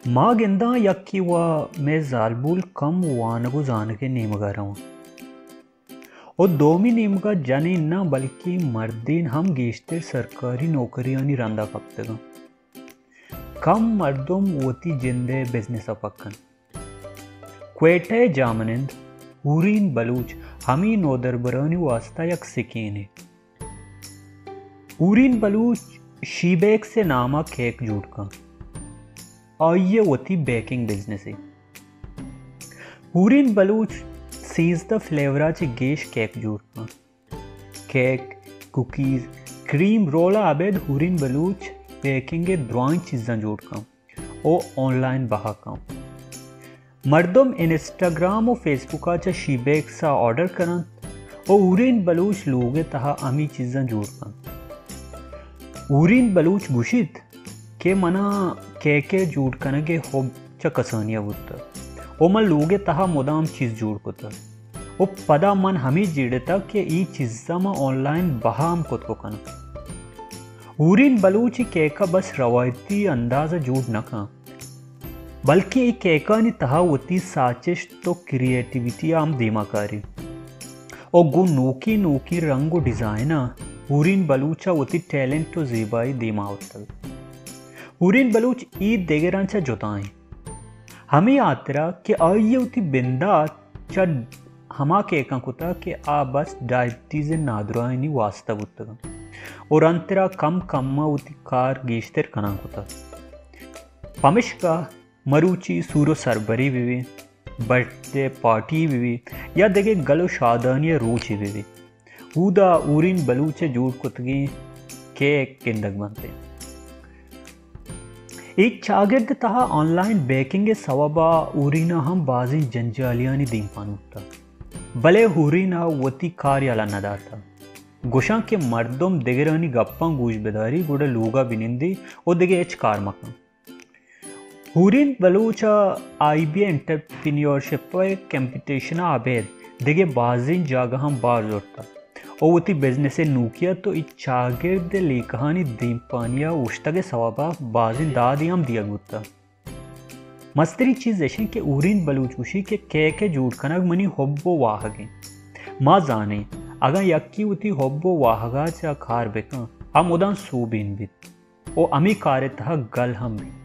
ما گنداں یکے وا مئے زالبول کم وانگ و زانگ ء نیمگا رواں و دومی نیمگا جنین نہ بلکیں مردین ہم گیشتر سرکاری نوکریانی رندا کپتگاں۔ کم مردم وتی جندئے بزنسا پک انت۔ کوئٹہ ء جاہمنند حورین بلوچ ہمے نودربرانی واستا یک سکینے۔ حورین بلوچ شی بیکس ء ناما کیک جوڑ کن۔ آئی ء وتی بیکنگ بزنسے۔ حورین بلوچ سیزدہ فلیورا چہ گیش کیک جوڑ کن۔ کیک، کوکیز، کریم رولا ابید حورین بلوچ بیکنگ ء درائیں چیزاں جوڑ کن۔ و آنلائن بہا کن۔ مردم انسٹاگرام و فیسبوکا چہ شی بیکسا آرڈر کننت و حورین بلوچ لوگ ء تہا ہمی چیزاں جوڑ کنت۔ حورین بلوچ گوشیت کہ منا کیک ء جوڑ کنگ ء حب چہ کسانیا بوتگ و من لوگ ء تہا مدام چیز جوڑ کتگ و پدا من ہمے جیڑتگ کہ اے چیزاں من آنلائن بہا ہم کت بکناں۔ حورین بلوچ اے کیک ء بس روایتی انداز ء جوڑ نہ کن، بلکیں اے کیکانی تہا وتی ساچشت و کریئیٹیویٹی ء ہم دیما کاری و گوں نوکیں نوکیں رنگ و ڈیزائناں حورین بلوچ ء وتی ٹیلنٹ و زیبائی دیما آورتگ۔ حورین بلوچ اے دگراں چہ جتا ایں۔ ہمے ہاترا کہ آئی ء وتی بندات چہ ہما کیکاں کتگ کہ آ بس ڈائبٹیز ء نادراہانی واسطہ بوتگ انت و رندترا کم کم ء وتی کار گیشتر کنان کتگ۔ پمشکا مروچی سور و سربری بہ بی، برتھ ڈے پارٹی بہ بی یا دگہ گل و شادانی ء روچے بہ بی، اودا حورین بلوچ ء جوڑ کتگیں کیک گندگ بنت۔ اے چاگرد ء تہا آنلائن بیکنگ ء سوب ء حورین ء ہم بازیں جنجالیانی دیمپان بوتگ، بلے حورین ء وتی کار یلہ نہ داتگ۔ گوشاں کہ مردم دگرانی گپاں گوش بداری، گڑا لوگ ء بنندی و دگہ ہچ کار مکن۔ حورین بلوچ ء آئی بی انٹرپرینیورشپ ء کمپٹیشن ء ابید دگہ بازیں جاگہاں بار زرتگ و وتی بزنس ء نوکیت و اے چاگرد ء لیکہانی دیمپانی ء اوشتگ ء سوب ء بازیں دادے ہم دیگ بوتگ۔ مستریں چیز اش انت کہ حورین بلوچ گوشی کہ کیک ء جوڑ کنگ منی حب و واہگ انت۔ ما زانیں اگاں یکے وتی حب و واہگ ء چہ کار بکن، آ مدام سوبین بیت و ہمے کار ء تہا گل ہم بیت۔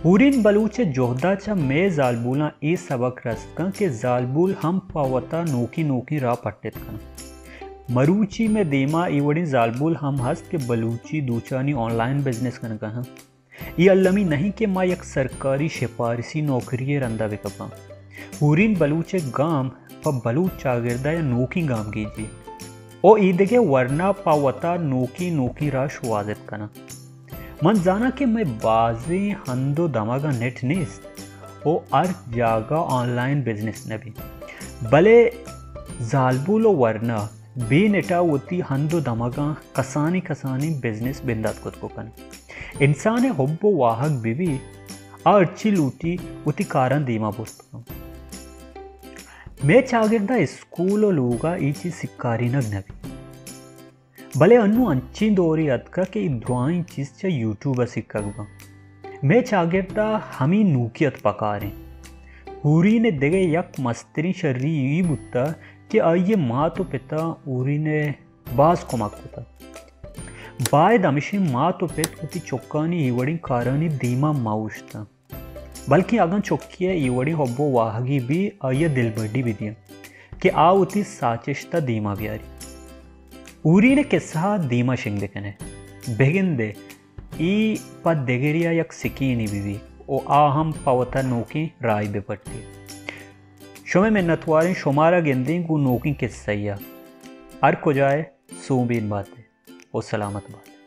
حورین بلوچ ء جہد ء چہ مئے زالبولاں اے سبق رست کن کہ زالبول ہم پہ وتا نوکیں نوکیں راہ پٹت کن انت۔ مروچی مئے دیما اے وڑیں زالبول ہم ہست کہ بلوچی دوچانی آنلائن بزنس کنگ ء انت۔ اے المی نہ انت کہ ما یک سرکاری شپارسی نوکری ء رندا بکپاں۔ حورین بلوچ ء گام پہ بلوچ چاگرد ء یا نوکیں گامگیجے او ایدگہ ورنا پہ وتا نوکیں نوکیں راہ شوہازت کناں۔ من زاناں کہ مئے بازیں ہند و دمگاں نیٹ نیست و ہر جاگہ آنلائن بزنس نہ بیت، بلے زالبول و ورنا بے نیٹا وتی ہند و دمگاں کسانیں کسانیں بزنس بندات کت بکن۔ انسان ء حب و واہگ بہ بی، آ ہرچی لوٹی وتی کاراں دیما برت کن۔ مئے چاگردا اسکول و لوگا اے چیز سکارینگ نہ بی۔ بلے انوں انچیں دورے اتکگ کہ اے درائیں چیز چہ یوٹیوب ء سکگ باں۔ مئے چاگردا ہمے نوکیت پکار انت۔ حورین ء دگہ یک مستریں شری اے بوتہ کہ آئی ء مات و پتا حورین ء باز کمک کتہ۔ باید ہمشیں مات و پت وتی چکانی اے وڑیں کارانی دیما مہ اوشتاں۔ بلکیں اگاں چکے ء اے وڑیں حب و واہگے بی، آئی ء دلبڈی بدیاں کہ آ وتی ساچشت ء دیما بیاری۔ حورین ء کسہ ء دیما شنگ بکن ئے۔ بگندے اے پہ دگرے ء یک سکینے بہ بی و آ ہم پہ وتا نوکیں راہے بہ پٹی۔ شمئے منتواریں، شمارا گندیں گوں نوکیں کسہ ء۔ ہر کجا ئے سوبین بات ئے و سلامت بات ئے۔